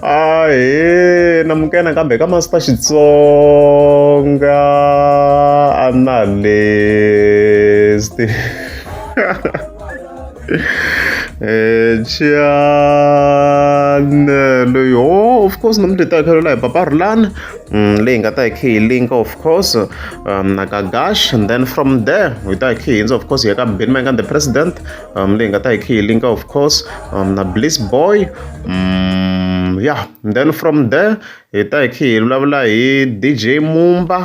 Ahee namukela nakambe ka Master Xitsonga Analyst channel yo of course namuntlha hi ta hi kha hi Papa Rhulani leyi nga ta hi kha hi linka of course na Gagash and then from there hi ta hi kha hi hundza of course hi ya ka Benny Mayengani the president leyi nga ta hi kha hi linka of course na Bliss Boy yeah then from there hi ta hi kha hi vulavula hi DJ Mumba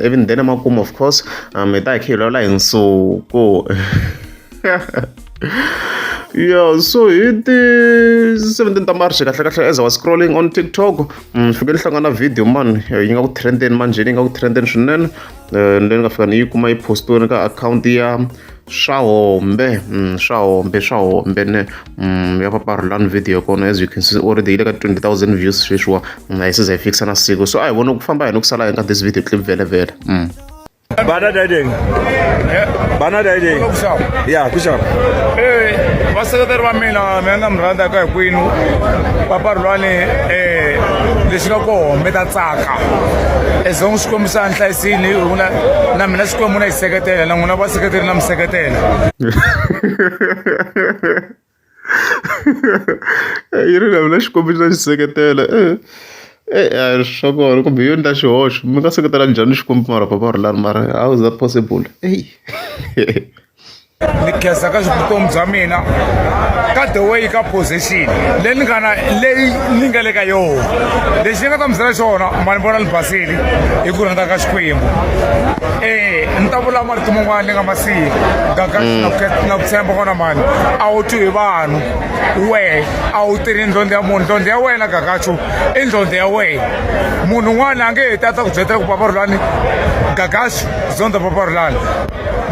even then emakumu of course hi ta hi kha hi vulavula hi Nsuku yeah so hi ti 17 ta March kahle kahle as I was scrolling on TikTok fike ni hlangana na video man yi nga ku trendeni manjheni yi nga ku trendeni swinene leyi ni nga fika ni yi kuma yi postiwile ka akhawunti ya Swahombe Swahombe Swahombe ne ya Papa Rhulani video ya kona as you can see already yi le ka 20,000 views sweswiwa a yi se za yi fikisa na siku so a hi voni ku famba yini ku sala yini ka this video clip vhele vhele. Bana daideng. Bana daideng. Ya, ku xava. Eh, vaseketeri va mina mina na mi rhandzaka hinkwenu Papa Rhulani eh lexi nga koho mi ta tsaka as long Xikwembu xa ni hlayisini na mina Xikwembu na xi seketela na n'wina vaseketeri na mi seketela. Yi ri na mina Xikwembu xi ta xi seketela e swa kona kumbe yo endla xihoxo mi nga seketela njhani Xikwembu mara Papa Rhulani mara how is that possible eyi. Ni khensa ka vutomi bya mina ka the way ka position leyi ni nga na leyi ni nga le ka yona lexi ni nga ta mi byela xona ma ni vona ni basile hi ku rhandza ka Xikwembu e ni ta vula marito man'wana ni nga ma siyi gaga na ku tshemba kona mani a wu twi hi vanhu wehe a wu tirhi ndlondlo ya munhu ndlondlo ya wena gagachu i ndlondlo ya wena munhu un'wana a nge he ta ta ku byetela ku Papa Rhulani gagachu zonda Papa Rhulani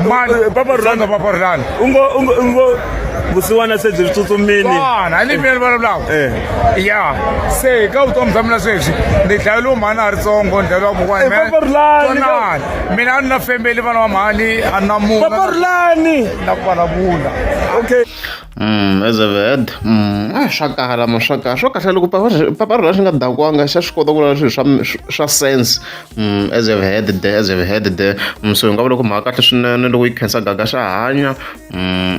mani Papa Rhulani zonda Papa Rhulani u ngo u ngo u ngo vusiwana se byi tsutsumile kona a ni mina ni vulavulaka Eh. ya se ka vutomi bya mina sweswi ni dlayeliwe mhani a ri tsongo ni dlayeliwa kokwani Eh, Papa Rhulani, Twanani. mina a ni na family vana va mhani a ni na munhu Papa Rhulani na ku vulavula okay As I've heard a swa kala ma swa kala swo kahle loko papa papa Rhulani xi nga dakiwanga xa swi kota ku vulavula swilo swa swa sense as I've heard there as I've heard there so hi nga vula ku mhaka kahle swinene loko yi khensa Gaga xa hanya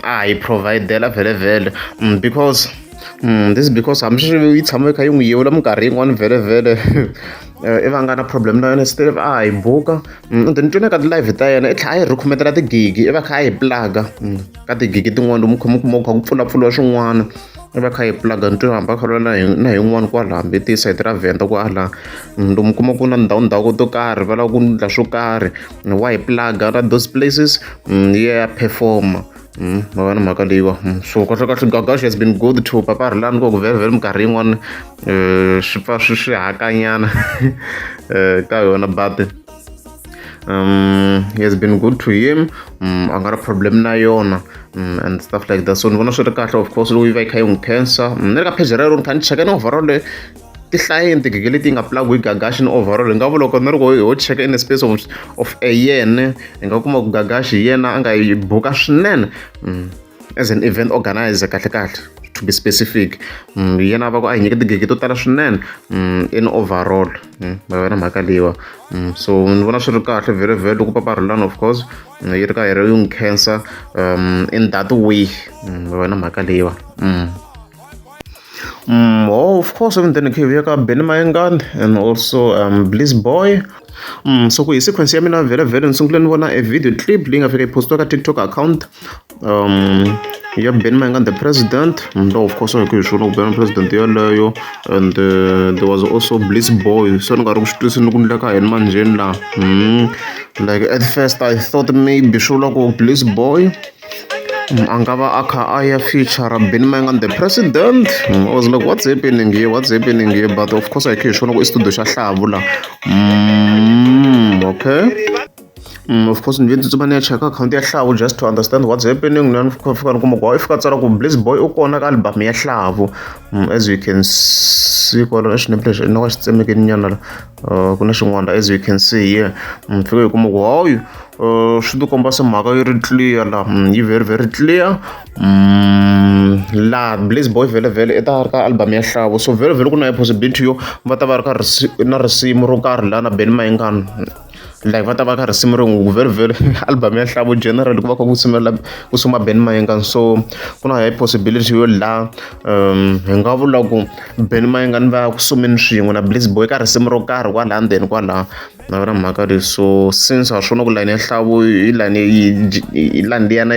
a hi provide-ela vhele vhele because this is because hambi swi yi tshama yi kha yi n'wi yevula minkarhi yin'wani vhele vhele i va nga na problem na yona still a hi buka and then ni twile ka ti-live ta yena i tlhela a yi recommend-ela tigigi i va kha a yi plug-a ka tigigi tin'wana lomu kha mi kuma ku kha ku pfulapfuriwa swin'wana i va kha yi plug-a ni twe hambi a kha na hi na hi yin'wana kwala hambi ti sayiti ra Venda kwala lomu kuma ku na ndhawu ndhawu to karhi va lava ku endla swo karhi wa yi plug-a na those places yi ya perform-a ma vona mhaka leyiwa so kahle kahle Gagash has been good to Papa Rhulani ku vhele vhele minkarhi yin'wani swi pfa swi swi hakanyana ka yona but he has been good to him a nga ri problem na yona and stuff like that so ni vona swi ri kahle of course loko yi va yi kha yi n'wi khensa ni le ka page rero ni kha ni cheka ni overall ti hlayeni tigigi leti nga plug hi Gagash ni overall hi nga vula loko ni ri ho cheka in the space of a year ne hi nga kuma ku Gagash hi yena a nga yi buka swinene as an event organizer kahle kahle to be specific yena va ku a hi nyike tigigi to tala swinene in overall ma vona mhaka leyiwa so ni vona swi ri kahle very very loko Papa Rhulani of course yi ri ka hi ri yi n'wi khensa in that way ma vona mhaka leyiwa. Oh, of course, even then khe ka Benny Mayengani and also Bliss Boy. So ku hi sequence ya mina vhele vhele ni sungule ni vona a video clip leyi nga fika yi postiwa ka TikTok account ya Benny Mayengani the president. Though of course hi ku hi swona ku Benny president yeleyo and there was also Bliss Boy. So ni nga ri ku swi twisisi ku endleka yini manjheni laha. Like at first I thought maybe swi vula ku Bliss Boy a nga va a kha a ya feature Benny Mayengani the president. I was like what's happening here what's happening here but of course a hi kha hi swona ku i studio xa Hlavu la. Okay. Of course ni ve ni tsutsuma ni ya cheka akhawunti ya Hlavu just to understand what's happening na ni fika ni kuma ku i fika tsala ku Bliss Boy u kona ka album ya Hlavu as you can see kwala xinepe lexi na wa xi tsemekeni nyana la ku na xin'wana as you can see here fika hi kuma ku hayi Swi tikomba se mhaka yi ri clear la, yi very very clear. Laha Blaze Boy vhele vhele i ta ri ka album ya Hlavu, so vhele vhele ku na possibility yo va ta va ri ka na risimu ro karhi laha na Benny Mayengani, like va ta va ka risimu rin'we. Vhele vhele album ya Hlavu generally ku va kha ku sumela ku suma Benny Mayengani, so ku na high possibility yo laha hi nga vula ku Benny Mayengani va ya ku sumeni swin'we na Blaze Boy ka risimu ro karhi kwalaha ndzeni kwalaha. Na vona mhaka leyi. So since ha swona ku line ya Hlavu i line i line liyana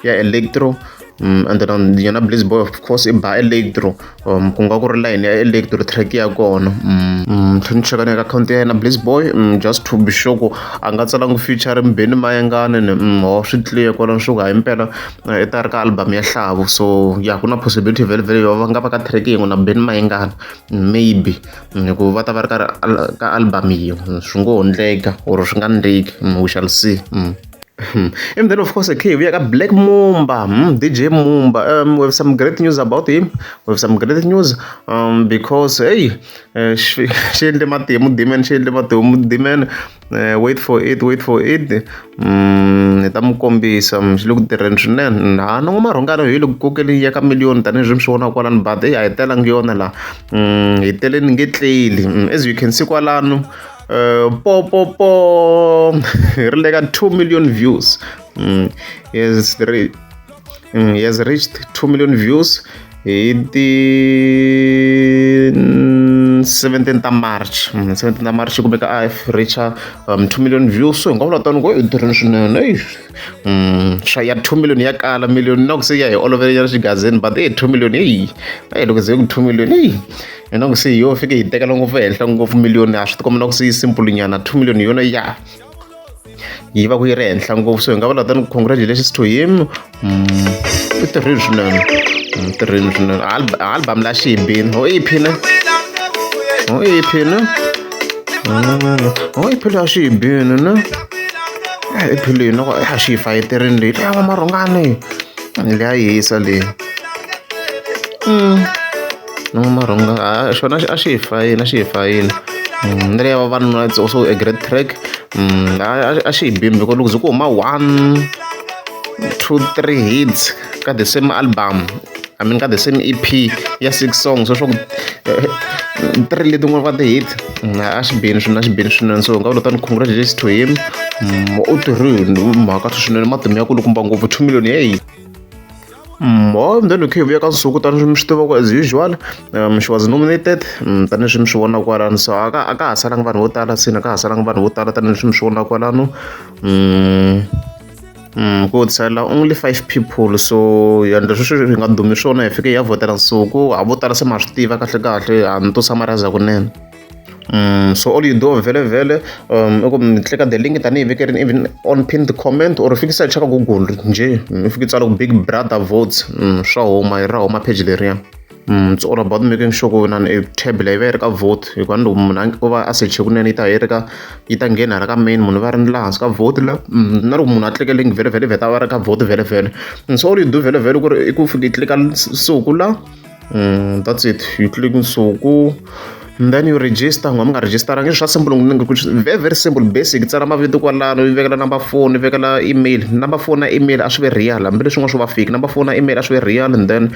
ya electro, and then yena Blaze Boy of course i ba electro, ku nga ku ri line ya electro track ya kona. Tlhela ni cheka na ka akhawunti ya yena Blaze Boy, just to be sure ku a nga tsalangi featuring Benny Mayengani ni ho swi clear kwalano swo ku hayi impela i ta ri ka album ya Hlavu. So ya ku na possibility vhele vhele yo va nga va ka track yin'we na Benny Mayengani, maybe hikuva va ta va ri ka album yin'we. Swi ngo endleka or swi nga endleki, we shall see. And then of course, okay, we got Black Mumba, DJ Mumba. We have some great news about him. We have some great news because hey, xi endle matimu Demon, xi endle matimu Demon. Wait for it, wait for it. Hi ta mi kombisa xi le ku tirheni swinene. Ha no marhongana hi le ku kokeni ya ka million tanihileswi mi swi vonaka kwalano, but hey, a hi telangi yona laha. Hi teleni nge tleli. As you can see kwalano, po po po ri le ka 2 million views. Yes, he has reached 2 million views hi ti 17 ta March. 17 ta March kumeka a reacha 2 million views. So hi nga vula tano ku i tirheni swinene. Swa ya 2 million ya kala million na ku se ya hi olovela xigazini, but hey, 2 million, hey, hey, loko ze ku 2 million, hey, hi na ku se yo fike hi tekela ngopfu henhla ngopfu million, a swi tikomba na ku se yi simple nyana. 2 million yona ya yi va ku yi ri henhla ngopfu, so hi nga vula tani congratulations to him. I tirhile swinene, tirhile swinene. Album la xi hi bini ho EP ne, ho EP ne, ho EP la xi hi bini ne, EP leyi noko a xi hi fayiterini leyi ya marhongani leyi a yi hisa leyi. No marhonga xona a xi hi fayini, a xi hi fayini. Na leya vavanuna, it's also a great track. A xi hi bini because loko ze ku huma 1 2 3 hits ka the same album, I mean ka the same EP ya 6 songs, so swa ku 3 letin'wana va ti-hit, a xi bini swinene, a xi bini swinene. So hi nga vula tani congratulations to him. U tirhile mhaka swinene, matimu ya kulukumba ngopfu 2 million, hey. Oh, then okay, vuya ka Nsuku tanihi mi swi tiva ku as usual, she was nominated, tanihileswi mi swi vona kwalano. So a ka ha salangi vanhu vo tala sini, a ka ha salangi vanhu vo tala tanihileswi mi swi vona kwalano. Ku sala only 5 people, so ya endla sweswo hi nga dumi swona, hi fike hi ya vhotela Nsuku. Ha vo tala se ma swi tiva kahle kahle, a ni to summarize kunene. So all you do vhele vhele, i ku mi tlika the link tanihi vekerini even on pinned comment, or fikisa cheka Google njhe, i fiki tsala ku Big Brother votes, swa huma hi ra huma page leriya. It's all about making sure ku na tab leyi va yi ri ka vote, hikuva ni loko munhu o va a seche kunene yi ta yi ri ka yi ta nghena hala ka main, munhu va ri laha hansi ka vote la. Na loko munhu a tlike link vhele vhele vheta va ri ka vote vhele vhele. So all you do vhele vhele ku ri i ku fika i tlika Nsuku la. That's it, you click Nsuku and then you register. Nga mi nga registerangi swa simple, very very simple, basic. Tsala mavito kwalano, yi vekela number phone, yi vekela email. Number phone na email a swi ve real, hambileswi nga swo va fake. Number phone na email a swi ve real, and then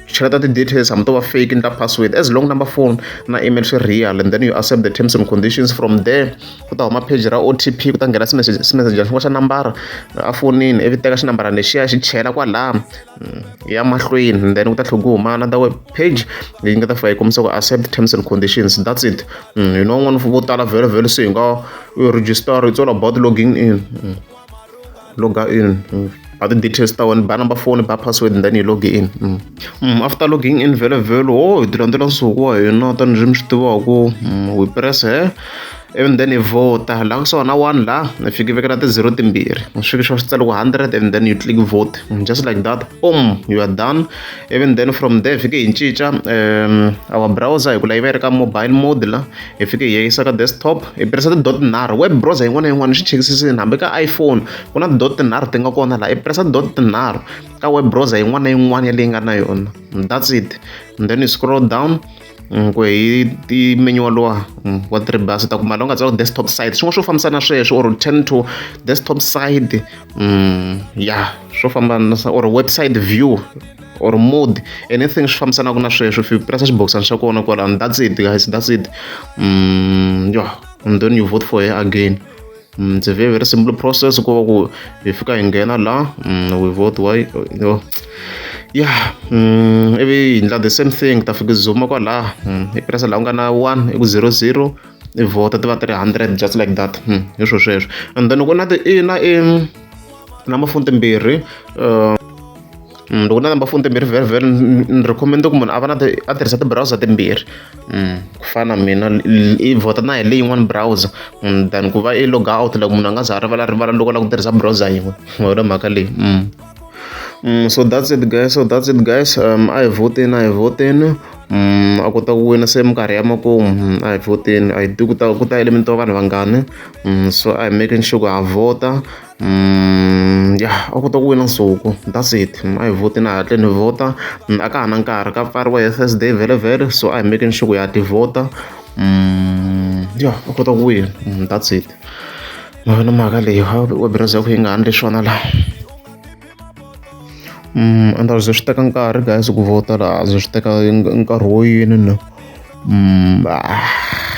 cheleta ti-details hambi to va fake ni ta password, as long number phone na email swi real, and then you accept the terms and conditions. From there ku ta huma page ra OTP, ku ta nghena ximessage xin'wana xa nambara a fonini, ivi teka xinambara lexiya xi chela kwalaha ya mahlweni, and then ku ta tlhela ku huma another web page leyi nga ta fika yi kombisa ku accept terms and conditions. That's it. You know n'wana vo tala vhele vhele se hi nga register. It's all about logging in. Loga in, ba ti-details ta wena, ba number phone, ba password, and then you log in. After logging in vhele vhele, oh, hi ti landzela Nsuku wa hina tanihileswi mi swi tivaku. We press here and then hi vhota laha kusuhi na 1 laha, hi fika vekela ti-0 timbirhi, swi fike swi tsala ku 100, and then you click vote. Just like that, boom, you are done. Even then from there fike hi cinca our browser, hi ku la yi va yi ri ka mobile mode la, hi fike hi yisa ka desktop, hi tirhisa ti-dot nharhu. Web browser yin'wana na yin'wana swi chekisisini, hambi ka iPhone ku na dot tinharhu ti nga kona laha, i pressa dot tinharhu ka web browser yin'wana na yin'wana ya leyi nga na yona. That's it. And then you scroll down. Ku hi ti-menu luwa wa three bars ta kuma la u nga tsala desktop site swin'wana swo fambisana na sweswo or turn to desktop site ya swo famba na or website view or mode anything swi fambisanaka na sweswo if you press xibokisana xa kona kwalano that's it guys that's it yeah and then you vote for her again. It's a very very simple process ku va ku hi fika hi nghena la we vote why no yeah ivi hi endla the same thing ta fika zoom kwala hi pressa laha ku nga na 1 i ku 00 i vhota ti va ti ri 100 just like that hi swo sweswo and then ku na ti i na i number phone timbirhi loko na number phone timbirhi very very ni recommend ku munhu a va na ti a tirhisa ti-browser timbirhi ku fana na mina i vhota na hi leyin'wani browser than ku va i log out loko munhu a nga za a rivala rivala loko a lava ku tirhisa browser yin'we ma vona mhaka leyi. So that's it guys so that's it guys a hi vhoteni a hi vhoteni a kota ku wina se minkarhi ya makumu a hi vhoteni a hi tivi ku ta ku ta element wa vanhu vangani so a hi making sure ku ha vhota ya a kota ku wina nsuku that's it a hi vhoteni a hatleni hi vhota a ka ha na nkarhi ka pfariwa hi Thursday vhele vhele so a hi making sure ku ya ti vhota ya a kota ku wina that's it ma vona mhaka leyi wa browser ya ku yi nga endli swona laha and a swi teka nkarhi guys ku vhota laha ze swi teka nkarhi wo yini na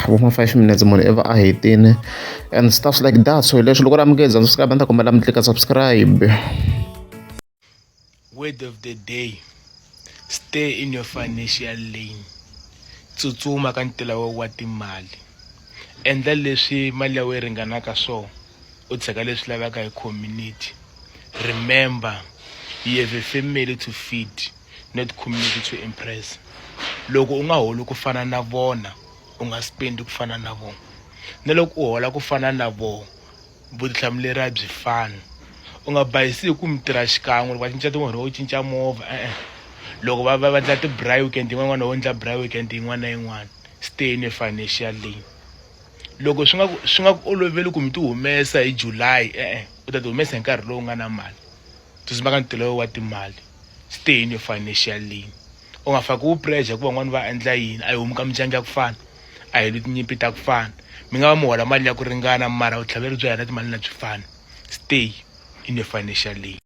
vo ma 5 minutes munhu i va a hetini and stuff like that so hi leswi loko ri amukeza subscribe a ni ta kombela mi tlika subscribe. Word of the day: stay in your financial lane. Tsutsuma ka ntila wa timali, endla leswi mali ya wena yi ringanaka swona, u tshika leswi lavaka hi community. Remember, you have a family to feed, not community to impress. Loko u nga holi ku fana na vona, u nga spendi ku fana na vona, na loko u hola ku fana na vona, vutihlamuleri a byi fani. U nga bayisi hi ku mi tirha xikan'we loko va cinca timovha wo cinca movha, e-e. Loko va va va endla ti-braai weekend yin'wana na wo endla braai weekend yin'wana na yin'wana. Stay in your financial lane. Loko swi nga ku swi nga ku oloveli ku mi ti humesa hi July, e-e, u ta ti humesa hi nkarhi lowu nga na mali. Tsutsuma ka ntirho wa timali. Stay in your financial lane. U nga fakiwi pressure ku van'wani va endla yini. A hi humi ka mindyangu ya ku fana, a hi lwi tinyimpi ta ku fana. Mi nga va mi hola mali ya ku ringana, mara vutihlamuleri bya hina timali na byi fani. Stay in your financial lane.